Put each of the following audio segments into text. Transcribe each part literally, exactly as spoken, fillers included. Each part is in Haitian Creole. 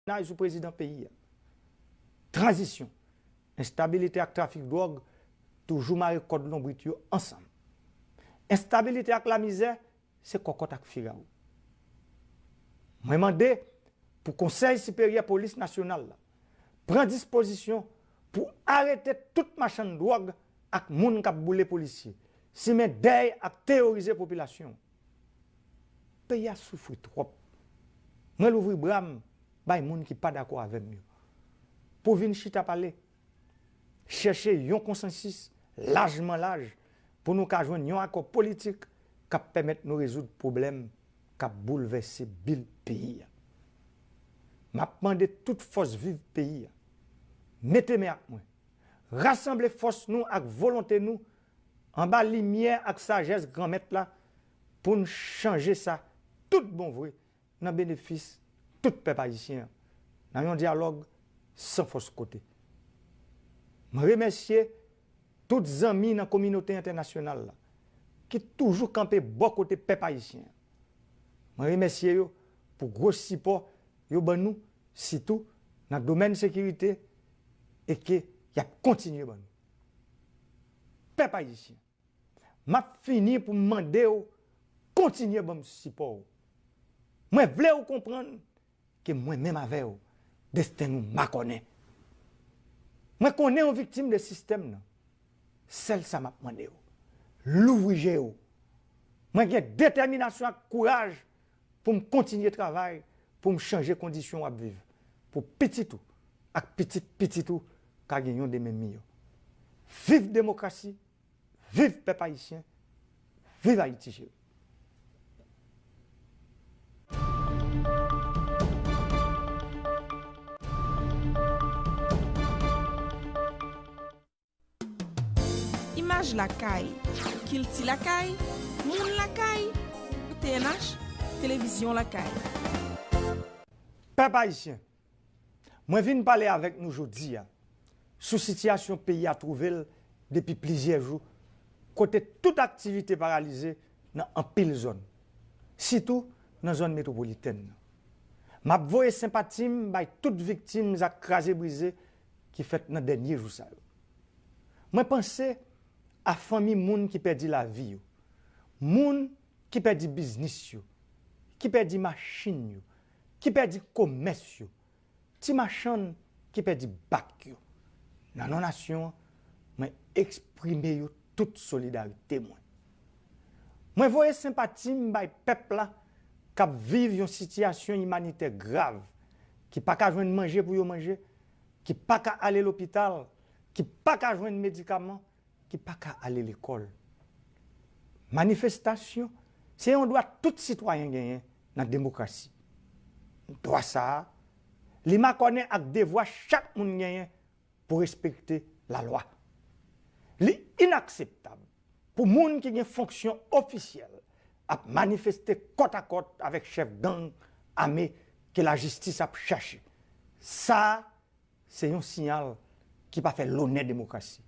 Asasina sou prezidan peyi a. Tranzisyon. Enstabilite ak trafik dwòg toujou mare kòd lonbrit yo ansanm. Enstabilite ak lamizè se kòkòt ak firawo. Mwen mande pou Konsèy Siperyè Polis Nasyonal la pran dispozisyon pou arete tout machann dwòg ak moun k ap boule polisye, simen dèy ak teworize popilasyon. Peyi a soufri twòp. Mwen louvri bra m bay moun ki pa dakò avè m yo pou vin chita pale, chèche yon konsansis lajman laj pou nou ka jwenn yon akò politik k ap pèmèt nou rezoud pwoblèm k ap boulvèse bil peyi a. M ap mande tout fòs viv peyi a, mete men ak mwen, rasanble fòs nou ak volonte nou anba limyè ak sajès Granmèt la pou n chanje sa tout bon vre nan benefis tout pèp ayisyen an, nan yon dyalòg san fòs kote. Mwen remèsye tout zanmi nan kominote entènasyonal la ki toujou kanpe bò kote pèp ayisyen an. Mwen remèsye yo pou gwo sipò yo ban nou, sitou nan domèn sekirite, e ke y ap kontinye ban nou. Pèp ayisyen, m ap fini pou m mande w kontinye ban m sipò w. Mwen vle w konprann ke mwen menm avè w, desten nou makònen. Mwen konnen w viktim de sistèm nan. Sèl sa m ap mande w, louvri je w. Mwen gen detèminasyon ak kouraj pou m kontinye travay pou m chanje kondisyon w ap viv, pou pitit ou ak pitit pitit ou ka gen yon demen miyò. Viv demokrasi, viv pèp ayisyen, viv Ayiti cheri. Imaj lakay, kilti lakay, moun lakay, T N H, televizyon lakay. Pèp ayisyen, mwen vin pale avèk nou jodi a sou sitiyasyon peyi a twouve l depi plizyè jou, kote tout aktivite paralize nan anpil zòn, sitou nan zòn metwopolitèn nan. M ap voye senpati m bay tout viktim zak kraze brize ki fèt nan dènye jou sa yo. Mwen panse a fanmi moun ki pèdi lavi yo, moun ki pèdi biznis yo, ki pèdi machin yo, ki pèdi komès yo, ti machann ki pèdi bak yo. Nan non nasyon an, mwen eksprime yo tout solidarite mwen. Mwen voye senpati m bay pèp la k ap viv yon sitiyasyon imanitè grav, ki pa ka jwenn manje pou yo manje, ki pa ka ale lopital, ki pa ka jwenn medikaman, ki pa ka ale lekòl. Manifestasyon se yon dwa tout sitwayen genyen nan demokrasi. Dwa sa a, li makònen ak devwa chak moun genyen pou respekte lalwa. Li inakseptab pou moun ki gen fonksyon ofisyèl ap manifeste kòtakòt avèk chèf gang ame ke lajistis ap chache. Sa a se yon siyal ki pa fè lonè demokrasi,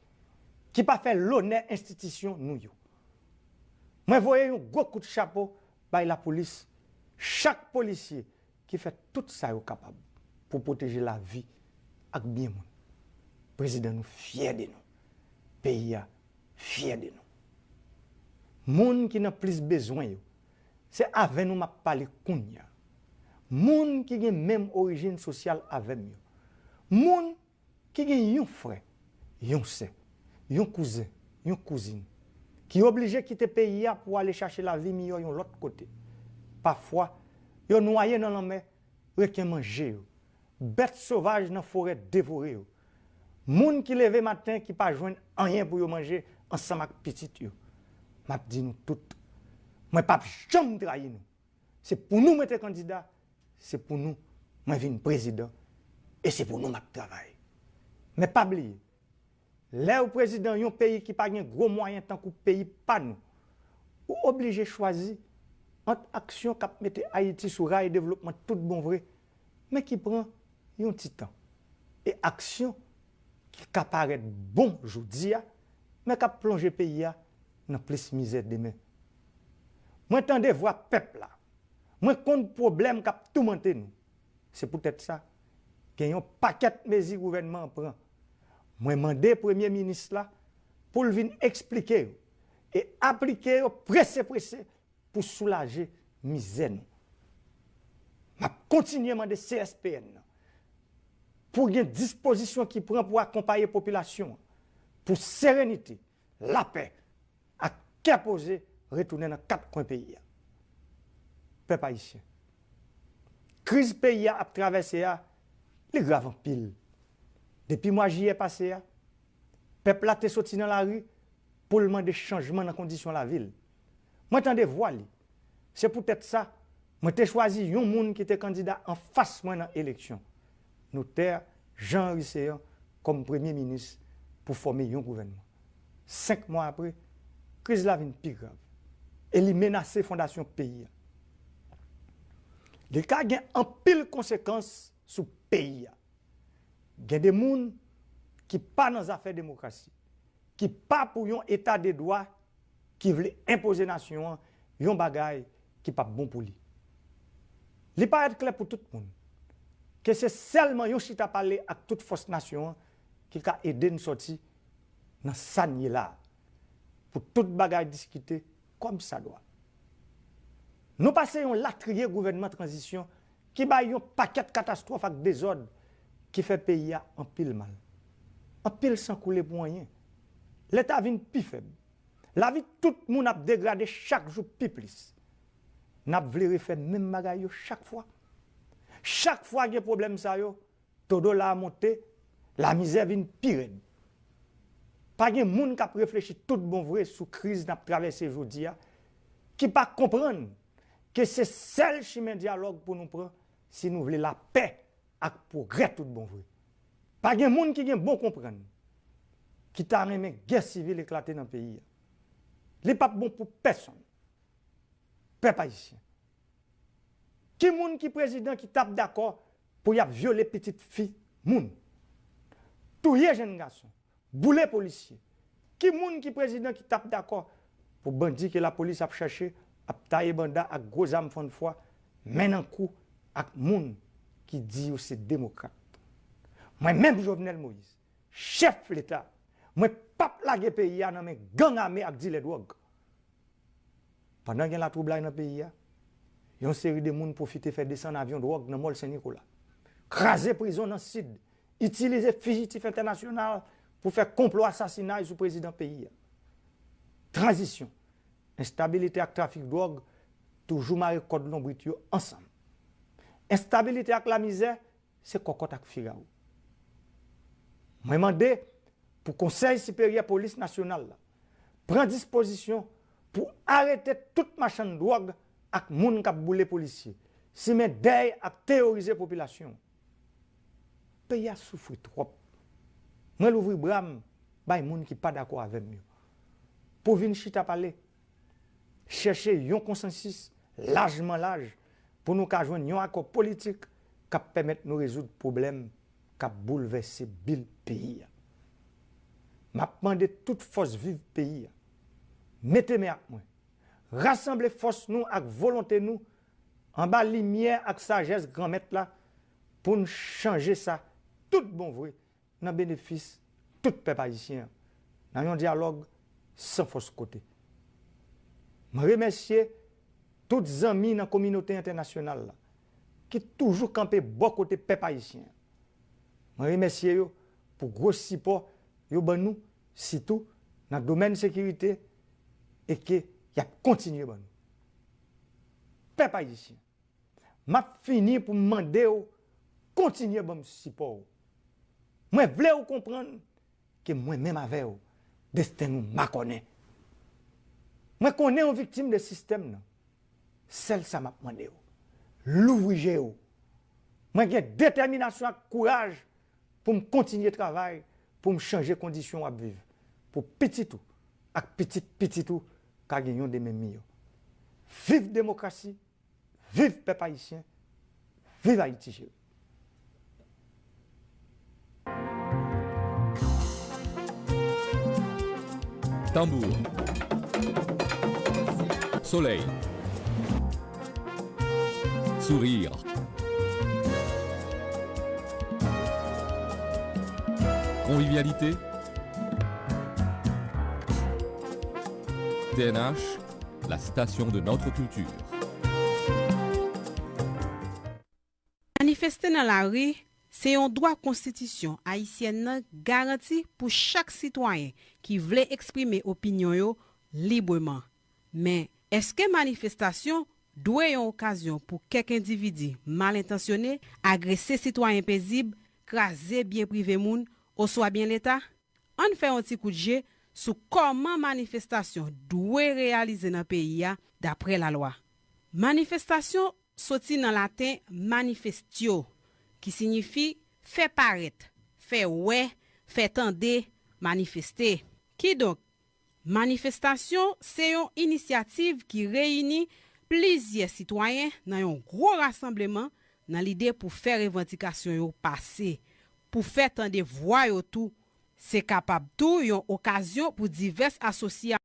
ki pa fè lonè enstitisyon nou yo. Mwen voye yon gwo kout chapo bay lapolis, chak polisye ki fè tout sa yo kapab pou pwoteje lavi ak byen moun. Prezidan nou fyè de nou. Peyi a fyè de nou. Moun ki nan plis bezwen yo, se avè nou m ap pale kounye a. Moun ki gen menm orijin sosyal avè m yo. Moun ki gen yon frè, yon sè, yon kouzen, yon kouzin, ki oblije kite peyi a pou ale chache lavi miyò yon lòt kote. Pafwa, yo nwaye nan lanmè, reken manje yo. Bèt sovaj nan forè devore yo. Moun ki leve maten ki pa jwenn anyen pou yo manje ansanm ak pitit yo. M ap di nou tout, mwen p ap janm trayi nou. Se pou nou mwen te kandida, se pou nou mwen vin prezidan, e se pou nou m ap travay. Men pa bliye, lè ou prezidan yon peyi ki pa gen gwo mwayen tankou peyi pa nou, ou oblije chwazi ant aksyon k ap mete Ayiti sou ray devlopman tout bon vre, men ki pran yon ti tan, e aksyon ki ka parèt bon jodi a, men k ap plonje peyi a nan plis mizè demen. Mwen tande vwa pèp la. Mwen konn pwoblèm k ap toumante nou. Se poutèt sa, gen yon pakèt mezi gouvènman an pran. Mwen mande Premye Minis la pou l vin eksplike yo e aplike yo prese prese pou soulaje mizè nou. M ap kontinye mande C S P N nan pou gen dispozisyon ki pran pou akonpaye popilasyon an, pou serenite, lapè ak kè poze retounen nan kat kwen peyi a. Pèp ayisyen, kriz peyi a ap travèse a, li grav anpil. Depi mwa jiyè pase a, pèp la te soti nan lari pou l mande chanjman nan kondisyon lavi l. Mwen tande vwa li. Se poutèt sa, mwen te chwazi yon moun ki te kandida anfas mwen nan eleksyon, Notè Jean Henry Céant, kòm premye minis pou fòme yon gouvènman. Senk mwa apre, kriz la vin pi grav e li menase fondasyon peyi a. Li ka gen anpil konsekans sou peyi a. Gen de moun ki pa nan zafè demokrasi, ki pa pou yon eta de dwa ki vle enpoze nasyon an yon bagay ki p ap bon pou li. Li parèt klè pou tout moun ke se sèlman yon chita pale ak tout fòs nasyon an ki ka ede n sòti nan sa n ye la a, pou tout bagay diskite kòmsadwa. Nou pase yon latriye gouvènman tranzisyon ki bay yon pakèt katastwòf ak dezòd ki fè peyi a anpil mal. Anpil san koule pou anyen. Leta vin pi fèb. Lavi tout moun ap degrade chak jou pi plis. N ap vle refè menm bagay yo chak fwa. Chak fwa gen pwoblèm sa yo, to dola a monte, lamizè vin pi rèd. Pa gen moun k ap reflechi tout bon vre sou kriz n ap travèse jodi a, ki pa konprann ke se sèl chimen dyalòg pou nou pran si nou vle lapè ak pwogrè tout bon vre. Pa gen moun ki gen bon konprann ki ta renmen gè sivil eklate nan peyi a. Li p ap bon pou pèsonn. Pèp ayisyen, ki moun ki prezidan ki t ap dakò pou y ap vyole pitit fi moun, touye jèn gason, boule polisye? Ki moun ki prezidan ki t ap dakò pou bandi ke lapolis ap chache ap taye banda ak gwo zam fann fwa men nan kou ak moun ki di yo se demokrat? Mwen menm Jovenel Moïse, chèf Leta, mwen p ap lage peyi a nan men gang ame ak dilè dwòg. Pandan gen latwoublay nan peyi a, yon seri de moun pwofite fè desann avyon dwòg nan Mòl Sen Nikola, kraze prizon nan Sid, itilize fijitif entènasyonal pou fè konplo asasinay sou prezidan peyi a. Tranzisyon, enstabilite ak trafik dwòg toujou mare kòd lonbrit yo ansanm. Enstabilite ak lamizè se kòkòt ak figawo. Mwen mande pou Konsèy Siperyè Polis Nasyonal la pran dispozisyon pou arete tout machann dwòg ak moun k ap boule polisye, simen dèy ak teyorize popilasyon. Peyi a soufri twòp. Mwen louvri bra m bay moun ki pa dakò avè m yo pou vin chita pale, chèche yon konsansis lajman laj pou nou ka jwenn yon akò politik k ap pèmèt nou rezoud pwoblèm k ap boulvèse bil peyi a. M ap mande tout fòs viv peyi a mete men ak mwen, rasanble fòs nou ak volonte nou anba limyè ak sajès Granmèt la pou n chanje sa tout bon vre nan benefis tout pèp ayisyen an, nan yon dyalòg san fòs kote. Mwen remèsye tout zanmi nan kominote entènasyonal la ki toujou kanpe bò kote pèp ayisyen an. Mwen remèsye yo pou gwo sipò yo ban nou, sitou nan domèn sekirite, e ke y ap kontinye ban nou. Pèp ayisyen, m ap fini pou m mande w kontinye ban m sipò w. Mwen vle w konprann ke mwen menm avè w, desten nou makònen. Mwen konnen w viktim de sistèm nan. Sèl sa m ap mande w, louvri je w. Mwen gen detèminasyon ak kouraj pou m kontinye travay pou m chanje kondisyon w ap viv, pou pitit ou ak pitit pitit ou ka gen yon demen miyò. Viv demokrasi! Viv pèp ayisyen! Viv Ayiti cheri! Tanbou. Solèy. Sourire. Convivialité. T N H, la station de notre culture. Manifeste nan lari se yon dwa konstitisyon ayisyèn nan garanti pou chak sitwayen ki vle eksprime opinyon yo libreman. Men, èske manifestasyon dwe yon okazyon pou kèk endividi mal entansyone agrese sitwayen pezib, kraze byen prive moun, oswa byen Leta? Ann fè yon ti kout je sou kòman manifestasyon dwe reyalize nan peyi a dapre lalwa. Manifestasyon soti nan laten manifestio, ki siyifi fè parèt, fè wè, fè tande, manifeste. Kidonk, manifestasyon se yon inisyativ ki reyini plizyè sitwayen nan yon gwo rasanbleman nan lide pou fè revandikasyon yo pase, pou fè tande vwa yo tou. Se kapab tou yon okazyon pou divès asosyasyon